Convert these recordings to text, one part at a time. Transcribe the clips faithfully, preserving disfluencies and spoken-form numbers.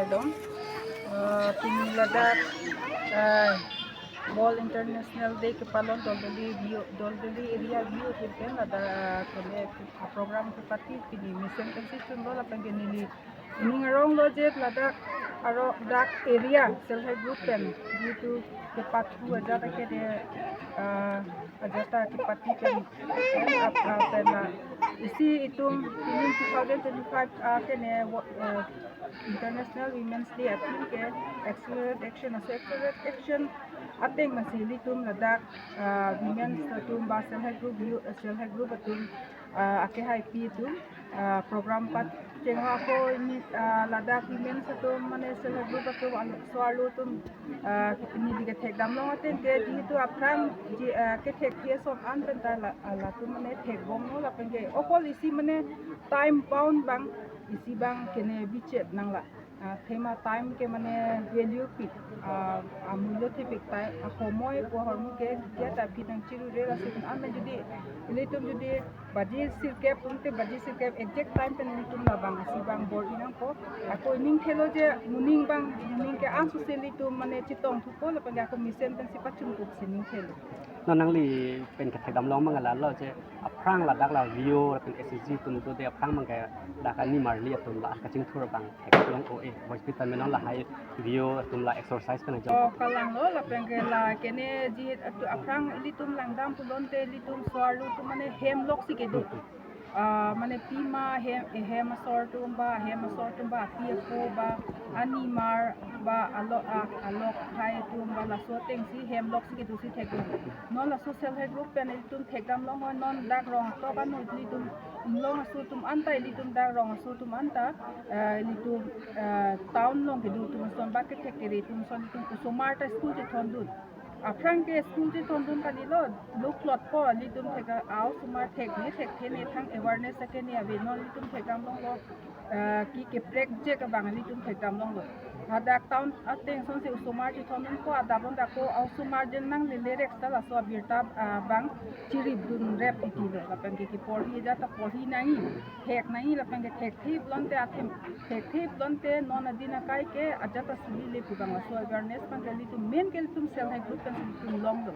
Dong, eh, pini ladak, eh, Ball International Day kepalon Doldoli V O, Doldoli area V O T pen ladak, eh, kene program kepati pini mesen pensi chunlo lapen ke neli ining arong lo je ladak arong dak area self help group pen jitu kepathu ajat ke de, eh, ajat ta kepati pen, pen ap, ap, pen la isi itum pini two thousand twenty-five, ah, kene wo-, eh, International Women's Day aphi ke Accelerate Action, laso Accelerate Action ateng masi ilitum ladak, ah, women's atum ba self help group, self help group atum, ah, akehaipi atum, ah, program pat chengho ako ini, ah, ladak women's atum mane self help group atum alo, so-arlo atum, ah, neli kethekdam long ateng ke jitu aphrang ji, ah, kethekthe ason an pen ta la, ah, latum mane thekbomlo lapen ke okol isi mane time bound abang isi abang kene bichet nanglo. Ah, thema time ke mane value pik, ah, amulyo thepik time, ah, homoi pu ahormu ke kitia ta phi nangchirure, laso amen jodi ilitum jodi baji sirkep, pungte baji sirkep exact time pen ilitum labang isi abang bor-i nangpo. Ako ining thelo je moning abang, moning ke-an sose ilitum mane chetong thupo lapen ke ako mesen pensi pachunkup si ining thelo. Non nangli pen kethekdam long abang lalo je aphrang ladak la V O lapen S H G atum do de aphrang abang ke dak animarli atum la kachingthur abang theklong o-e, voice bita menon lahai V O atum la exercise pen ajok. Oh, kalanglo lapen ke la kene ji atu aphrang ilitum langdam pulote ilitum so-arlo atum mane hem lok si kedo. Ah, mane pima hem, eh, hem asor atum ba, hem asor atum ba, api apo ba, animar ba, alok, ah, alok hai atum ba, laso ateng si hem lok si kedo si thekdam. Non laso self help group pen ilitum thekdam long ho, non dak rong atok ano ilitum inglong aso atum anta, ilitum dak rong aso atum anta, eh, ilitum, eh, town along kedo atum ason ba kethek kere atum ason ilitum osomar ta school chethondun. Aphrang ke school chethondun kalilo, lo klotpo, ilitum thek a-osomar thekme thekthe ne thang awareness ake ne ave, non ilitum thekdam longlo, eh, ke keprek je ke abang ilitum thekdam longlo. Hadak town ateng asonsi osomar chethondunpo, adap anta ako osomar jen nanglele rek ta laso abirta, ah, abang chiripdun rep titi lo. Lapen ke keporhi ajat ta porhi nangji, thek nangji, lapen ke thekthe pulote athem, thekthe pulote non adin akai ke ajat ta suli le pu abang laso awareness abang ke ilitum main ke ilitum self help group pen ilitum longlo.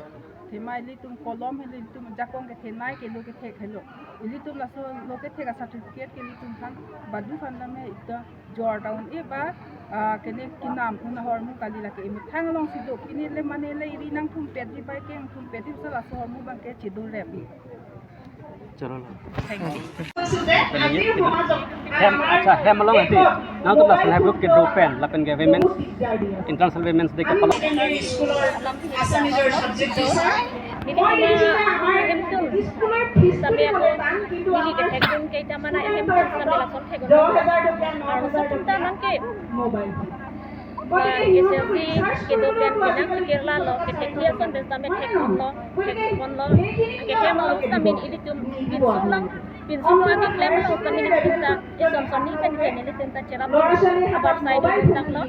Thema ilitum kolom helo, ilitum ajakong kethenei ke lo kethek helo. Ilitum laso lo kethek a-certificate ke ilitum aphan badu aphan tame ita jor down e ba, ah, kene kenam un ahormu kali lake emethang alongsi do. Pini le mane le iri nangthumpet di bai ke nangthumpet di, sa laso ahormu abang ke chedo rep-i. Chalo lo. Thank you. Hem, acha, hem along ati. Nangtum la self help group kedo pen lapen ke Women's, International Women's Day kepalon. Neli kuma hemtun. Sampai aku neli kethekdun ke jamana hemtun sampai lason thekdun. Arloso atum ta nangke. Ba S H G kedo pen pinang si kerla lo, kethek dia son pen sampai thekponlo, thekponlo. Ke hem along sitame ilitum pinso lang, pinso lang ke klem along sitame ilitum ta, eson son ni pen pen ilitum ta cherap lo, abar sai do tanglo.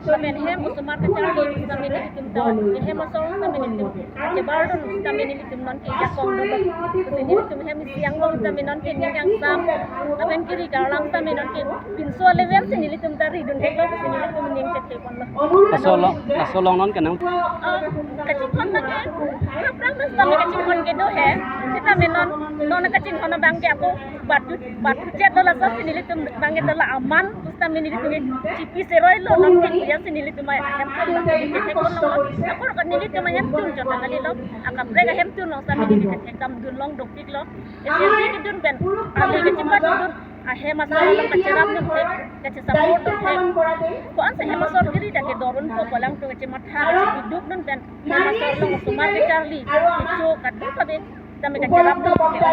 Lapen hem osomar kacharli sitame ilitum ta, ke hem asor sitame ilitum kachebardun sitame ilitum non ke jakong dolo. Pusi ilitum hem isi anglong sitame non ke ning kangsam, lapen kiri karlam sitame non ke pinso level si nelitum ta ridun theklo, pusi nelitum ning chethe ponlo. Laso along, laso along non ke nang. Ah, kachinghon lake, aphrang pen sitame kachinghon kedo he, sitame non, non kachinghon abang ke ako batu, batu chet lo, laso si nelitum abang ke dola aman, sitame nelitum ke chipi seroi lo, non ke kuya si nelitum ahem tun lo, chethe ponlo. Ako kan nelitum ahem tun chot kalilo, akaprek ahem tun lo, sitame neli kethekdam dun long dopik lo. S H G kedun pen, ali kachepadun, ahem asor along kacherapdun thek, kachesupport dun thek. Ko-an si hem asor kiri ta kedorunpo, ko alangtum kachematha, kachepidukdun pen, hem asor along osomar kacharli, kecho kadokave, sitame kacherapdun thek.